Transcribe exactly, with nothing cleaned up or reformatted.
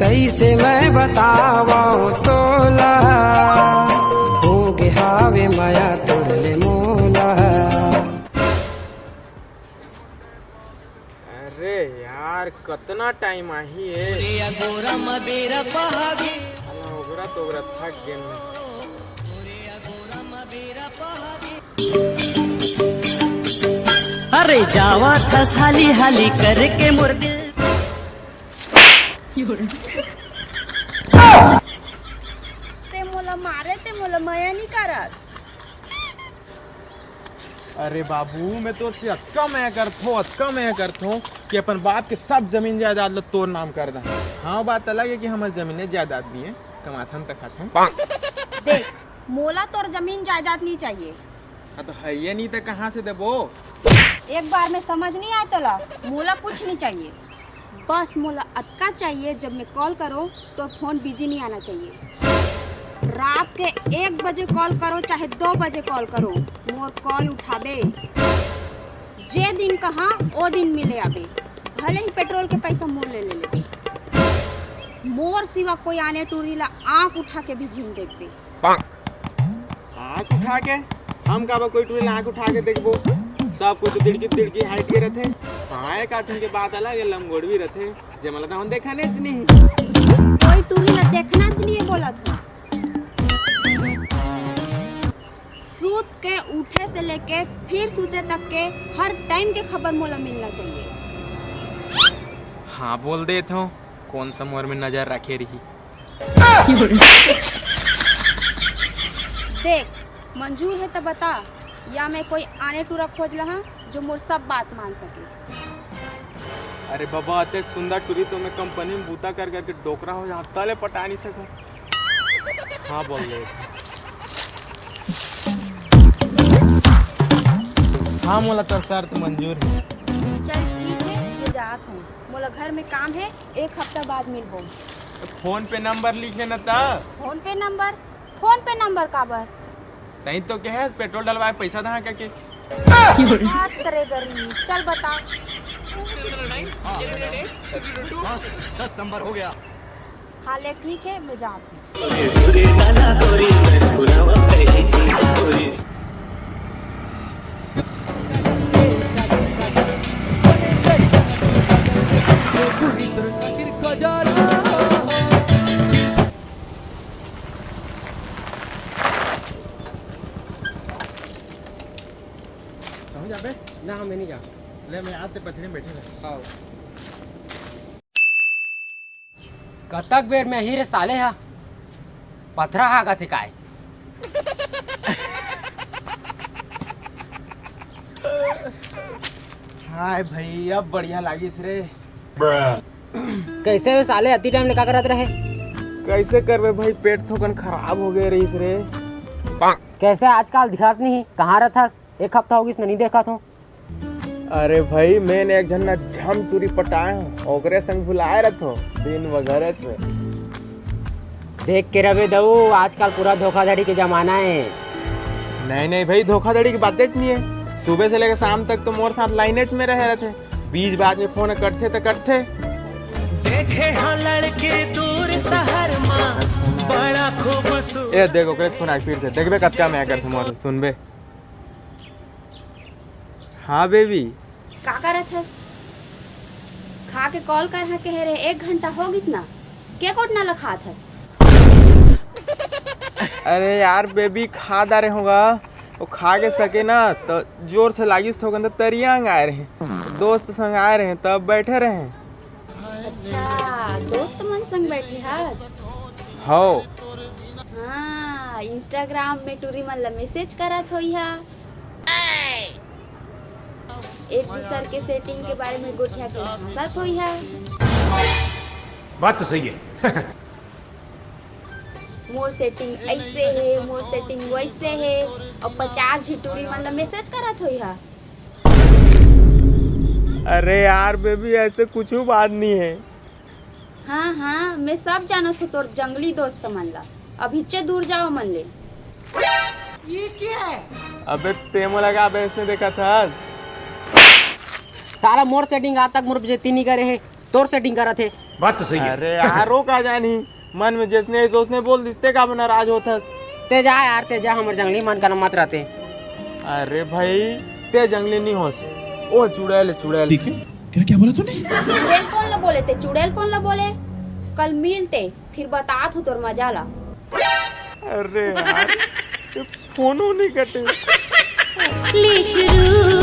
कइसे मैं बतावं तोला, हो गे हावे मया तोर ले मोला। अरे यार, कतना टाइम आही ए। साला ओगरा तो ओगरा थक गेन मैं। अरे जावा थस हाली हाली करके मोर दिल। ते मोला मारे, ते मोला मया नी करत। अरे बाबू, मैं तोर से अतका मया करथों, अतका मया करथों कि अपन बाप के सब जमीन जायदाद ल तोर नाम कर दं। हाँ, बात अलग हे कि हमर जमीन जायदाद नइ हे, कमाथन त खाथन। देख, मोला तोर जमीन जायदाद नइ चाहिए। हाँ, तो हइये नइ त कहाँ से देबो? एक बार में समझ नइ आय तोला, मोला कुछ नइ चाहिए। बस मोला अतका चाहिए, जब मैं कॉल करों तो फोन बिजी नइ आना चाहिए। रात के एक बजे कॉल करों चाहे दो बजे कॉल करों, मोर कॉल उठाबे। जे दिन कहां ओ दिन मिले आबे, भले ही पेट्रोल के पैसा मोर ले ले लेबे। मोर सिवा कोई आने टूरी ला आंख उठा के भी झिन देखबे। आंख उठा के? हम काबर कोई टूरी ला आंख उठा के देखबो? सब कोई तो तिड़की तिड़की हाइट के रथे। हाँ, एक आदमी के बात अलग हे, लंगोड़वी रथे, जे मोला तो हम देखा नइ। कोई टूरी ला देखना च नइ हे बोलत हंव। सूत के उठे से लेके फिर सूते तक के हर टाइम के खबर मोला मिलना चाहिए। हाँ, बोल देथों, कोन सा मोर में नजर रखे रही। देख, मंजूर हे त बता, या मैं कोई आने टूरा खोज लहां जो मोर सब बात मान सके। अरे बाबा, अतेक सुंदर टूरी तो मैं कंपनी में बूता कर करके डोकरा हो जाहूं, तले पटा नइ सकंव। हाँ, बोल दे। हाँ, मोला तोर शर्त मंजूर हे। चल ठीक हे, मैं जात हंव, मोला घर में काम हे, एक हफ्ता बाद मिलबो। फोन पे नंबर लिखे न त। फोन पे नंबर? फोन पे नंबर काबर? तहीं तो कहे हस पेट्रोल डलवाए पैसा दहा कहिके। बात करे गरी, चल बता। हाँ, दस नंबर हो गया। हाँ ले, ठीक हे, मैं जात हंव। कहूँ जाबे? ना, मैं नइ जांव। ले, मैं आते पथरी में बैठे रहे। हाँ। कतक बेर में ही रे साले हा पथरा हागत हे काय? हाय भाई, अब बढ़िया लागिस रे। कइसे बे साले, अति टाइम ले का करत रहे? कइसे करबे भाई, पेट थोकन खराब हो गे रहिस रे। कइसे आजकल दिखस नहीं, कहाँ रथस? एक हफ्ता हो गिस, नइ देखत हों। अरे भाई, मैं ने एक झन ला झम टूरी पटाए हों, ओकरे संग भुलाए रथों दिन भर घरेच में। देख के रबे दऊ, आजकल पूरा धोखाधड़ी के जमाना हे। नहीं, नहीं भाई, धोखाधड़ी के बातेच नइ हे। सुबह से लेके शाम तक तो मोर साथ लाइनेच में रहे रथे। बीच बात में फोन कटथे त कटथे। देखे हाँ लड़के दूर शहर मा, बड़ा खूबसूरत। ए, देख, ओकरे फोन आए फिर से। देखबे कतका मैं करथों मोर, सुनबे। हाँ बेबी। का करत हस? खा के कॉल कर, हाँ कहे रहे, एक घंटा हो गिस ना, के कोटना ल खात हस? अरे यार बेबी, खा डारे हों गा, वो खा के सके ना तो जोर से लागिस थोकन त तरियांग आए रहे, दोस्त संग आए रहे, तब बैठे रहे। अच्छा, दोस्त मन संग बैठे हस? हव। हाँ, Instagram में टूरी मन ला मैसेज करत होइहा। एक दूसर के सेटिंग के बारे में गोठिया के हंसत होइहा। बात तो सही है। मोर सेटिंग ऐसे हे, मोर सेटिंग वैसे हे, अउ पचास झी टूरी मन ला मैसेज करत होइहा। अरे यार बेबी, ऐसे कुछू बात नइ हे। हाँ, हाँ, मैं सब जानत हों तोर जंगली दोस्त मन ला। अभीच्चे दूर जाओ मन ले। ये क्या है? अबे ते मोला का बेइज्जती देखत हस? साला मोर सेटिंग आज तक मोर बेइज्जती नइ करे हे, तोर सेटिंग करत हे। बात तो सही है। अरे यार, वो का जानी, मन में जैसने आइस ओसने बोल दिस, ते का नाराज होथस? ते जा यार, ते जा, हमर जंगली मन का न मत रहिते। अरे भाई, ते जंगली नहीं होस, ओ चुड़ैल, चुड़ैल। ठीक है, तेरा क्या बोला तूने? चुड़ैल कोन ला बोले ते? चुड़ैल कोन ला बोले? कल मिलते, फिर बतात हूँ तोर मजा ला। अरे यार, ये फोन नहीं कटे। ले शुरू